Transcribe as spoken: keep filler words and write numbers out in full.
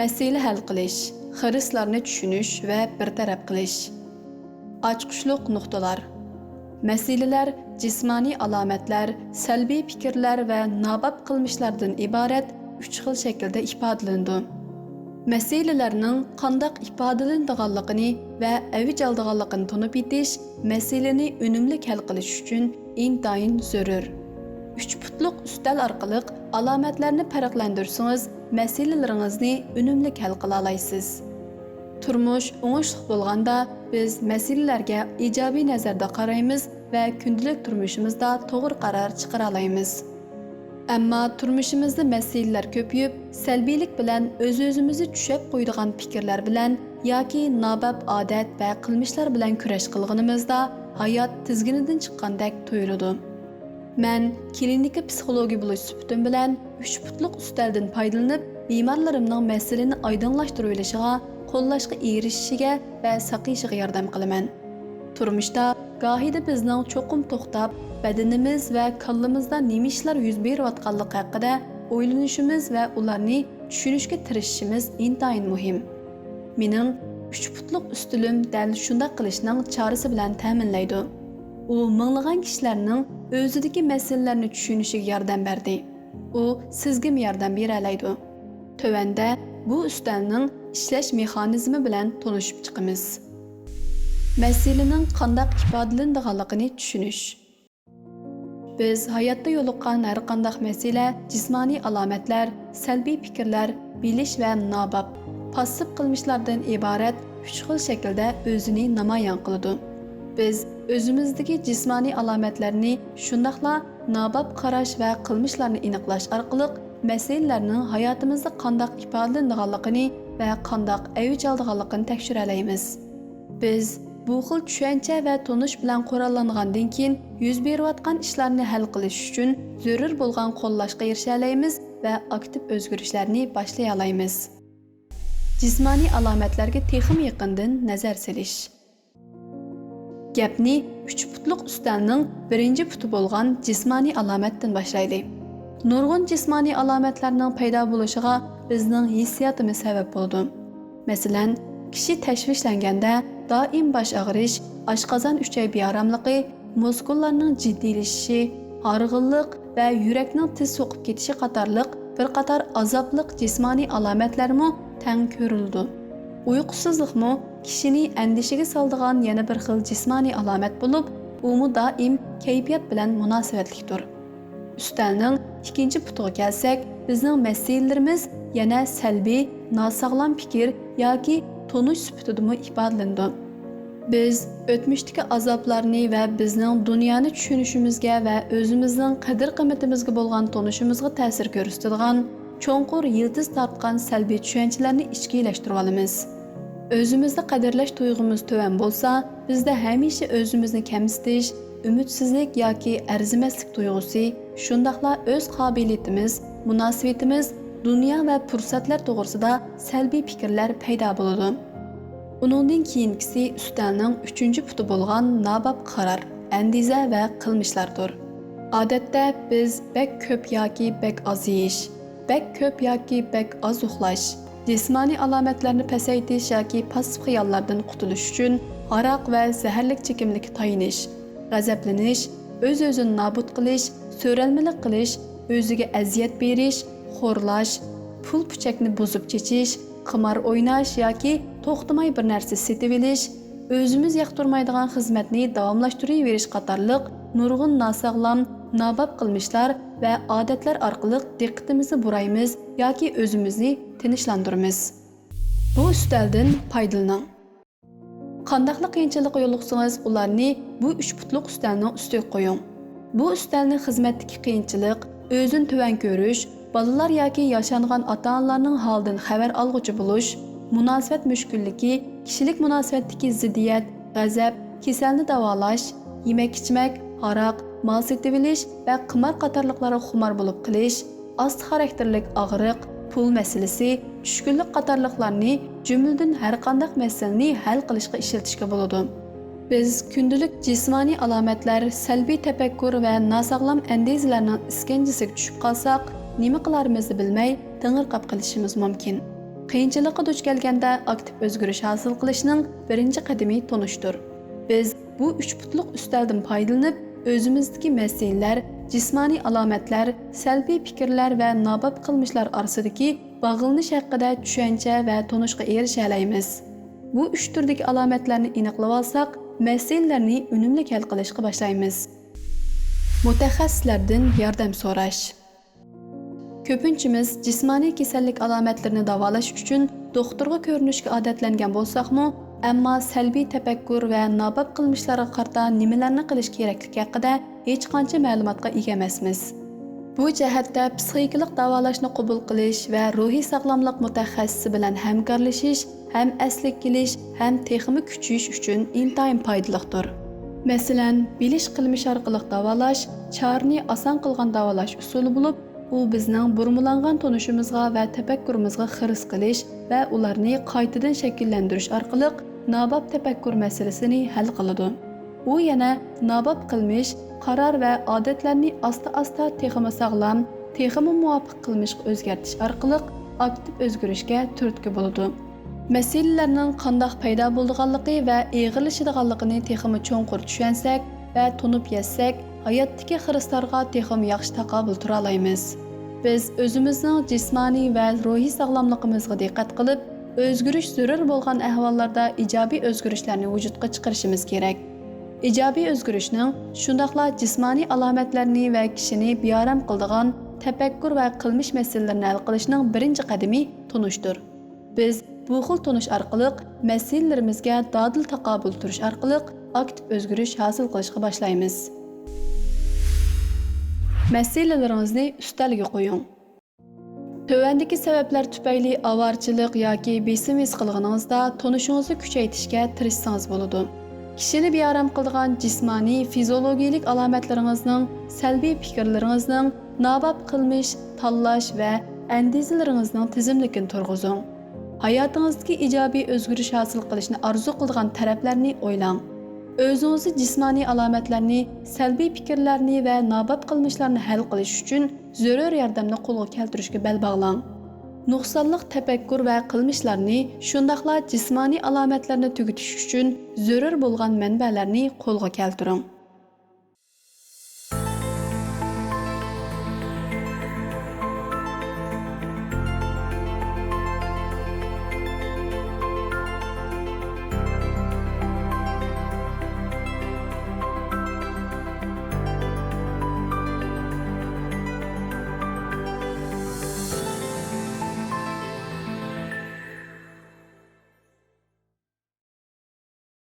مەسىلە ھەل قىلىش، خىرىسلارنى چۈشىنىش ۋە بىر تەرەپ قىلىش. ئاچقۇچلۇق نۇقتىلار. مەسىلىلەر، جىسمانىي ئالامەتلەر، سەلبىي پىكىرلەر ۋە ناباب قىلمىشلاردىن ئىبارەت ئۈچ خىل شەكىلدە ئىپادىلىنىدۇ. مەسىلىلەرنىڭ قانداق ئىپادىلىنىدىغانلىقىنى ۋە ئەۋج ئالىدىغانلىقىنى تونۇپ يېتىش مەسىلىنى ئۈنۈملۈك ھەل قىلىش ئۈچۈن ئىنتايىن زۆرۈر. ئۈچ پۇتلۇق ئۈستەل ئارقىلىق ئالامەتلەرنى پەرقلەندۈرسىڭىز، مەسىلىلىرىڭىزنى ئۈنۈملۈك ھەل قىلالايسىز. تۇرمۇش ئوڭۇشلۇق بولغاندا، بىز مەسىلىلەرگە ئىجابىي نەزەردە قارايمىز ۋە كۈندىلىك تۇرمۇشىمىزدا توغرا قارار چىقىرالايمىز. ئەمما تۇرمۇشىمىزدا مەسىلىلەر كۆپىيىپ، سەلبىيلىك بىلەن ئۆز-ئۆزىمىزنى چۈشەپ قويىدىغان پىكىرلەر بىلەن ياكى ناباب ئادەت ۋە قىلمىشلار بىلەن كۈرەش قىلغىنىمىزدا، ھايات تىزگىنىدىن چىققاندەك تۇيۇلىدۇ. مەن كلىنىكا پسىخولوگى بولۇش سۈپىتىم بىلەن ئۈچ پۇتلۇق ئۈستەلدىن پايدىلىنىپ، بىمارلىرىمنىڭ مەسىلىنى ئايدىڭلاشتۇرۇۋېلىشىغا، قوللاشقا ئېرىشىشىگە ۋە ساقىيىشىغا ياردەم قىلىمەن. تۇرمۇشتا گاھىدا بىزنىڭ چوقۇم توختاپ، بەدىنىمىز ۋە كاللىمىزدا نېمە ئىشلار يۈز بېرىۋاتقانلىقى ھەققىدە ئويلىنىشىمىز ۋە ئۇلارنى چۈشىنىشكە تىرىشىشىمىز ئىنتايىن مۇھىم. مېنىڭ ئۈچ پۇتلۇق ئۈستىلىم دەل شۇنداق قىلىشنىڭ چارىسى بىلەن تەمىنلەيدۇ. ئۇ مىڭلىغان كىشىلەرنىڭ ئۆزىدىكى مەسىلىلەرنى چۈشىنىشىگە ياردەم بەردى. ئۇ سىزگىمۇ ياردەم بېرەلەيدۇ. تۆۋەندە بۇ ئۈستەلنىڭ ئىشلەش مېخانىزمى بىلەن تونۇشۇپ چىقىمىز. مەسىلىنىڭ قانداق ئىپادىلىنىدىغانلىقىنى چۈشىنىش. بىز ھاياتتا يولۇققان ھەرقانداق مەسىلە جىسمانىي ئالامەتلەر، سەلبىي پىكىرلەر، بىلىش ۋە ناباب، پاسسىپ قىلمىشلاردىن ئىبارەت ئۈچ خىل شەكىلدە ئۆزىنى نامايان قىلىدۇ. بىز ئۆزىمىزدىكى جىسمانىي ئالامەتلەرنى، شۇنداقلا ناباب قاراش ۋە قىلمىشلارنى ئېنىقلاش ئارقىلىق مەسىلىلەرنىڭ ھاياتىمىزدا قانداق ئىپادىلىنىدىغانلىقىنى ۋە قانداق ئەۋج ئالىدىغانلىقىنى تەكشۈرەلەيمىز. بىز بۇ خىل چۈشەنچە ۋە تونۇش بىلەن قوراللانغاندىن كېيىن، يۈز بېرىۋاتقان ئىشلارنى ھەل قىلىش ئۈچۈن زۆرۈر بولغان قوللاشقا ئېرىشەلەيمىز ۋە ئاكتىپ ئۆزگىرىشلەرنى باشلىيالايمىز. جىسمانىي ئالامەتلەرگە تېخىمۇ يېقىندىن نەزەر سېلىش. گەپنى ئۈچ پۇتلۇق ئۈستەلنىڭ بىرىنچى پۇتى بولغان جىسمانىي ئالامەتتىن باشلايلى. نۇرغۇن جىسمانىي ئالامەتلەرنىڭ پەيدا بولۇشىغا بىزنىڭ ھېسسىياتىمىز سەۋەب بولىدۇ. مەسىلەن، كىشى تەشۋىشلەنگەندە دائىم باش ئاغرىش، ئاشقازان-ئۈچەي بىئاراملىقى، مۇسكۇللارنىڭ جىددىيلىشىشى، ھارغىنلىق ۋە يۈرەكنىڭ تېز سوقۇپ كېتىشى قاتارلىق بىر قاتار ئازابلىق جىسمانىي ئالامەتلەرمۇ تەڭ كۆرۈلىدۇ. ئۇيقۇسىزلىقمۇ كىشىنى ئەندىشىگە سالىدىغان يەنە بىر خىل جىسمانىي ئالامەت بولۇپ، ئۇمۇ دائىم كەيپىيات بىلەن مۇناسىۋەتلىكتۇر. ئۈستەلنىڭ ئىككىنچى پۇتىغا كەلسەك، بىزنىڭ مەسىلىلىرىمىز يەنە سەلبىي، ناساغلام پىكىر ياكى تونۇش سۈپىتىدىمۇ ئىپادىلىنىدۇ. بىز ئۆتمۈشتىكى ئازابلارنى ۋە بىزنىڭ دۇنيانى چۈشىنىشىمىزگە ۋە ئۆزىمىزنىڭ قەدىر-قىممىتىمىزگە بولغان تونۇشىمىزغا تەسىر كۆرسىتىدىغان چوڭقۇر يىلتىز تارتقان سەلبىي چۈشەنچىلەرنى ئىچكىلەشتۈرۈۋالىمىز. ئۆزىمىزنى قەدىرلەش تۇيغۇمىز تۆۋەن بولسا، بىزدە ھەمىشە ئۆزىمىزنى كەمسىتىش، ئۈمىدسىزلىك ياكى ئەرزىمەسلىك تۇيغۇسى، شۇنداقلا ئۆز قابىلىيىتىمىز، مۇناسىۋىتىمىز، دۇنيا ۋە پۇرسەتلەر توغرىسىدا سەلبىي پىكىرلەر پەيدا بولىدۇ. ئۇنىڭدىن كېيىنكىسى ئۈستەلنىڭ ئۈچىنچى پۇتى بولغان ناباب قارار، ئەندىزە ۋە قىلمىشلاردۇر. ئادەتتە بىز بەك كۆپ ياكى بەك ئاز يېيىش، بەك كۆپ ياكى بەك ئاز ئۇخلاش، جىسمانىي ئالامەتلەرنى پەسەيتىش ياكى پاسسىپ خىياللاردىن قۇتۇلۇش ئۈچۈن ھاراق ۋە زەھەرلىك چېكىملىككە تايىنىش، غەزەپلىنىش، ئۆز-ئۆزىنى نابۇت قىلىش، سۆرەلمىلىك قىلىش، ئۆزىگە ئەزىيەت بېرىش، خورلاش، پۇل-پۈچەكنى بۇزۇپ چېچىش، قىمار ئويناش ياكى توختىماي بىر نەرسە سېتىۋېلىش، ئۆزىمىز ياقتۇرمايدىغان خىزمەتنى داۋاملاشتۇرۇۋېرىش قاتارلىق نۇرغۇن ناساغلام، ناباب قىلمىشلار ۋە ئادەتلەر ئارقىلىق دىققىتىمىزنى بۇرايمىز ياكى ئۆزىمىزنى تىنچلاندۇرىمىز. بۇ ئۈستەلدىن پايدىلىنىڭ. قانداقلا قىيىنچىلىققا يولۇقسىڭىز، ئۇلارنى بۇ ئۈچ پۇتلۇق ئۈستەلنىڭ ئۈستىگە قويۇڭ. بۇ ئۈستەلنى خىزمەتتىكى قىيىنچىلىق، ئۆزىنى تۆۋەن كۆرۈش، بالىلار ياكى ياشانغان ئاتا-ئانىلارنىڭ ھالىدىن خەۋەر ئالغۇچى بولۇش، مۇناسىۋەت مۈشكۈللۈكى، كىشىلىك مۇناسىۋەتتىكى زىددىيەت، غەزەپ، كېسەلنى داۋالاش، يېمەك-ئىچمەك، ھاراق، مال سېتىۋېلىش ۋە قىمار قاتارلىقلارغا خۇمار بولۇپ قېلىش، ئاستا خاراكتېرلىك ئاغرىق، پۇل مەسىلىسى، چۈشكۈنلۈك قاتارلىقلارنى، جۈملىدىن ھەرقانداق مەسىلىنى ھەل قىلىشقا ئىشلىتىشكە بولىدۇ. بىز كۈندىلىك جىسمانىي ئالامەتلەر، سەلبىي تەپەككۇر ۋە ناساغلام ئەندىزىلەرنىڭ ئىسكەنجىسىگە چۈشۈپ قالساق، نېمە قىلارىمىزنى بىلمەي دىڭىرقاپ قېلىشىمىز مۇمكىن. قىيىنچىلىققا دۇچ كەلگەندە ئاكتىپ ئۆزگىرىش ھاسىل قىلىشنىڭ بىرىنچى قەدىمى تونۇشتۇر. بىز بۇ ئۈچ پۇتلۇق ئۈستەلدىن پايدىلىنىپ، ئۆزىمىزدىكى مەسىلىلەر، جىسمانىي ئالامەتلەر، سەلبىي پىكىرلەر ۋە ناباب قىلمىشلار ئارىسىدىكى باغلىنىش ھەققىدە چۈشەنچە ۋە تونۇشقا ئېرىشەلەيمىز. بۇ ئۈچ تۈردىكى ئالامەتلەرنى ئېنىقلىۋالساق، مەسىلىلەرنى ئۈنۈملۈك ھەل قىلىشقا باشلايمىز. مۇتەخەسسىسلەردىن ياردەم سوراش. كۆپىنچىمىز جىسمانىي كېسەللىك ئالامەتلىرىنى داۋالاش ئۈچۈن دوختۇرغا كۆرۈنۈشكە ئادەتلەنگەن بولساقمۇ، ئەمما سەلبىي تەپەككۇر ۋە ناباب قىلمىشلارغا قارىتا نېمىلەرنى قىلىش كېرەكلىكى ھەققىدە ھېچقانچە مەلۇماتقا ئىگە ئەمەسمىز. بۇ جەھەتتە پسىخىكىلىق داۋالاشنى قوبۇل قىلىش ۋە روھىي ساغلاملىق مۇتەخەسسىسى بىلەن ھەمكارلىشىش ھەم ئەسلىگە كېلىش ھەم تېخىمۇ كۈچىيىش ئۈچۈن ئىنتايىن پايدىلىقتۇر. مەسىلەن، بىلىش قىلمىش ئارقىلىق داۋالاش چارىنى ئاسان قىلغان داۋالاش ئۇسۇلى بولۇپ، ئۇ بىزنىڭ بۇرمىلانغان تونۇشىمىزغا ۋە تەپەككۇرىمىزغا خىرىس قىلىش ۋە ئۇلارنى قايتىدىن شەكىللەندۈرۈش ئارقىلىق ناباب تەپەككۇر مەسىلىسىنى ھەل قىلىدۇ. ئۇ يەنە ناباب قىلمىش، قارار ۋە ئادەتلەرنى ئاستا-ئاستا تېخىمۇ ساغلام، تېخىمۇ مۇۋاپىق قىلمىشقا ئۆزگەرتىش ئارقىلىق ئاكتىپ ئۆزگىرىشكە تۈرتكە بولىدۇ. مەسىلىلەرنىڭ قانداق پەيدا بولىدىغانلىقى ۋە ئېغىرلىشىدىغانلىقىنى تېخىمۇ چوڭقۇر چۈشەنسەك ۋە تونۇپ يەتسەك، ھاياتتىكى خىرىسلارغا تېخىمۇ ياخشى تاقابىل تۇرالايمىز. بىز ئۆزىمىزنىڭ جىسمانىي ۋە روھىي ساغلاملىقىمىزغا دىققەت قىلىپ، ئۆزگىرىش زۆرۈر بولغان ئەھۋاللاردا ئىجابىي ئۆزگىرىشلەرنى ۋۇجۇدقا چىقىرىشىمىز كېرەك. ئىجابىي ئۆزگىرىشنىڭ شۇنداقلا جىسمانىي ئالامەتلەرنى ۋە كىشىنى بىئارام قىلىدىغان تەپەككۇر ۋە قىلمىش مەسىلىلىرىنى ھەل قىلىشنىڭ بىرىنچى قەدىمى تونۇشتۇر. بىز بۇ خىل تونۇش ئارقىلىق مەسىلىلىرىمىزگە دادىل تاقابىل تۇرۇش ئارقىلىق ئاكتىپ ئۆزگىرىش ھاسىل قىلىشقا باشلايمىز. مەسىلىلىرىڭىزنى ئۈستەلگە قويۇڭ. تۆۋەندىكى سەۋەبلەر تۈپەيلى ئاۋارىچىلىق ياكى بېسىم ھېس قىلغىنىڭىزدا تونۇشىڭىزنى كۈچەيتىشكە تىرىشسىڭىز بولىدۇ. كىشىنى بىئارام قىلىدىغان جىسمانىي، فىزىولوگىيىلىك ئالامەتلىرىڭىزنىڭ، سەلبىي پىكىرلىرىڭىزنىڭ، ناباب قىلمىش، تاللاش ۋە ئەندىزىلىرىڭىزنىڭ تىزىملىكىنى تۇرغۇزۇڭ. ھاياتىڭىزدىكى ئىجابىي ئۆزگىرىش ھاسىل قىلىشنى ئارزۇ قىلىدىغان تەرەپلەرنى ئويلاڭ. ئۆزىڭىزدە جىسمانىي ئالامەتلەرنى، سەلبىي پىكىرلەرنى ۋە ناباب قىلمىشلارنى ھەل قىلىش ئۈچۈن زۆرۈر ياردەمنى قولغا كەلتۈرۈشكە بەل باغلاڭ. نۇقسانلىق تەپەككۇر ۋە قىلمىشلارنى، شۇنداقلا جىسمانىي ئالامەتلەرنى تۈگىتىش ئۈچۈن زۆرۈر بولغان مەنبەلەرنى قولغا كەلتۈرۈڭ.